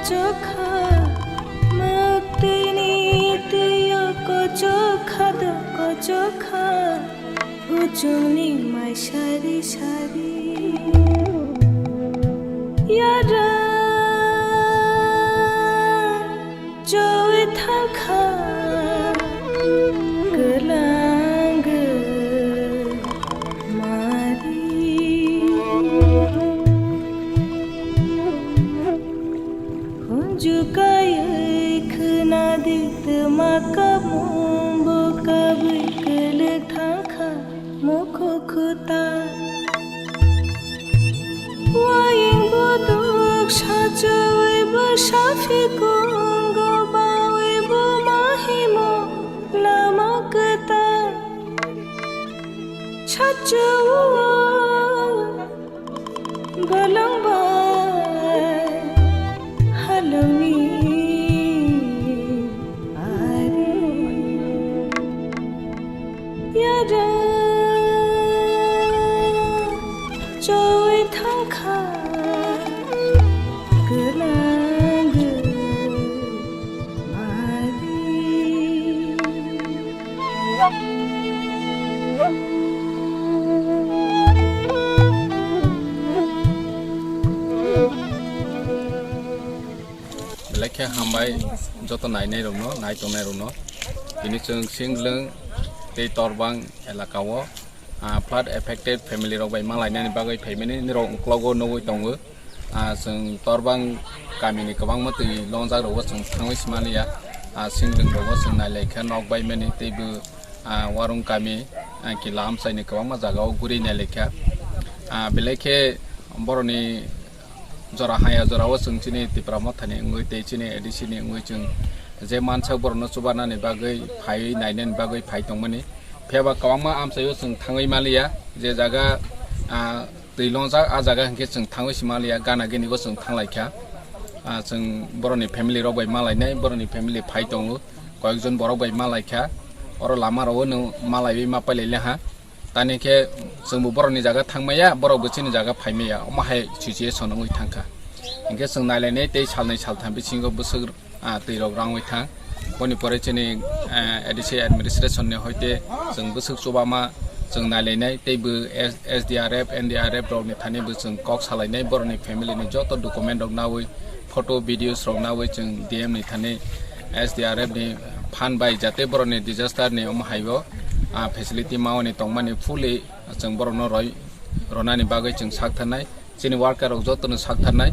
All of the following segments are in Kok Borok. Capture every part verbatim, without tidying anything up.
Chokha, mwktwini twiyo kochokha do kochokha, kuchukni mai sari sari. Yara, choi thangkha, kwlang mari. Hunju kaiwi khwnadi twma kabung bo kabwi kwlwk thangkha mokho khuta. Waying buduk sachawi bo safi kungo bawi bo mahimo lama kwta. Sachawo Bolong bai halongni ari yara choi thangkha gwnang gwnang ari. Belai khe hambai joto nainai rokno, nai tongnai rokno. Tini chwng Singlwng tei Torbang elaka o, ah, flood affected family rok bai malainani bagwi phaimani nirok uklogo nugwi tongo. Ah, chwng Torbang kamini kwbangma twi longjak rogo chwng thangwi simaliya. Ah, Singlwng rogo chwng nailaikha nok baimani teibo, ah, Warung kami, ah, Kila amchaini kwbangma jagao guri nailaikha. Ah, belai khe boroni jora haya jorao chwng chini Tipra Mothani wngwi tei chini A D C ni wngwi chwng je mansak borokno chubanani bagwi phaiwi nainani bagwi phai tongmani. Phiyaba kwbangma amchaio chwng thangwi maliya, je jaga, ah, twi longjak, ah jaga hinkhe chwng thangwi si maliya, gana gini bo chwng thanglaikha. Ah, chwng borokni family rok bai malainai, borokni family phai tongo, koyekjon borok bai malaikha, oro lama rogo nwng malaiwi ma pailai laha. Tani khe chwngbo borokni jaga thangmaya, borokbo chini jaga phaimaya, omo hai situation wngwi thangkha. Hinkhe chwng nailainai tei salnwi saltham bisingo bwswk, ah, twi rok rangwi thang. Boni pore chini, ah, A D C administration ni hoite chwng bwswk chubama chwng nailainai teibo S-, S D R F, N D R F rokni thani bo chwng kok salainai, borokni family ni joto document rok nawi, photo, videos rok nawi chwng D M ni thani S D R F ni phan bai jate borokni disaster ni omo haibo, ah, facility mawani tongmani fully chwng borokno roi ronani bagwi chwng sak tharnai, chini worker rok jotono sak tharnai,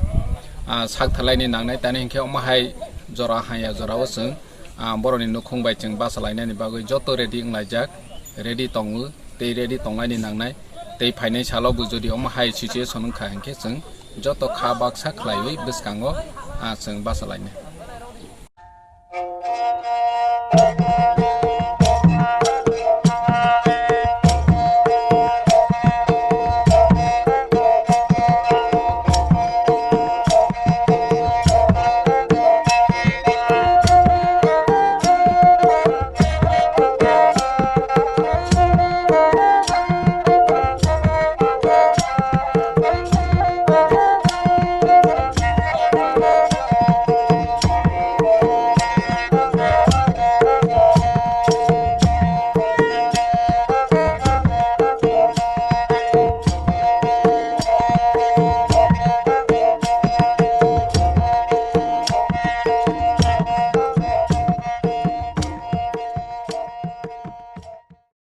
ah, sak tharlaini nangnai, tani hinkhe omo hai jora haya jorao chwng, ah, borokni nukhung bai chwng bachalainani bagwi joto ready wnglaijak, ready tongo tei ready tonglaini nangnai, tei phainai salo bo jodi omo hai situation wngkha hinkhe chwng joto kha baksa khlaiwi bwskango, ah, chwng bachalainai.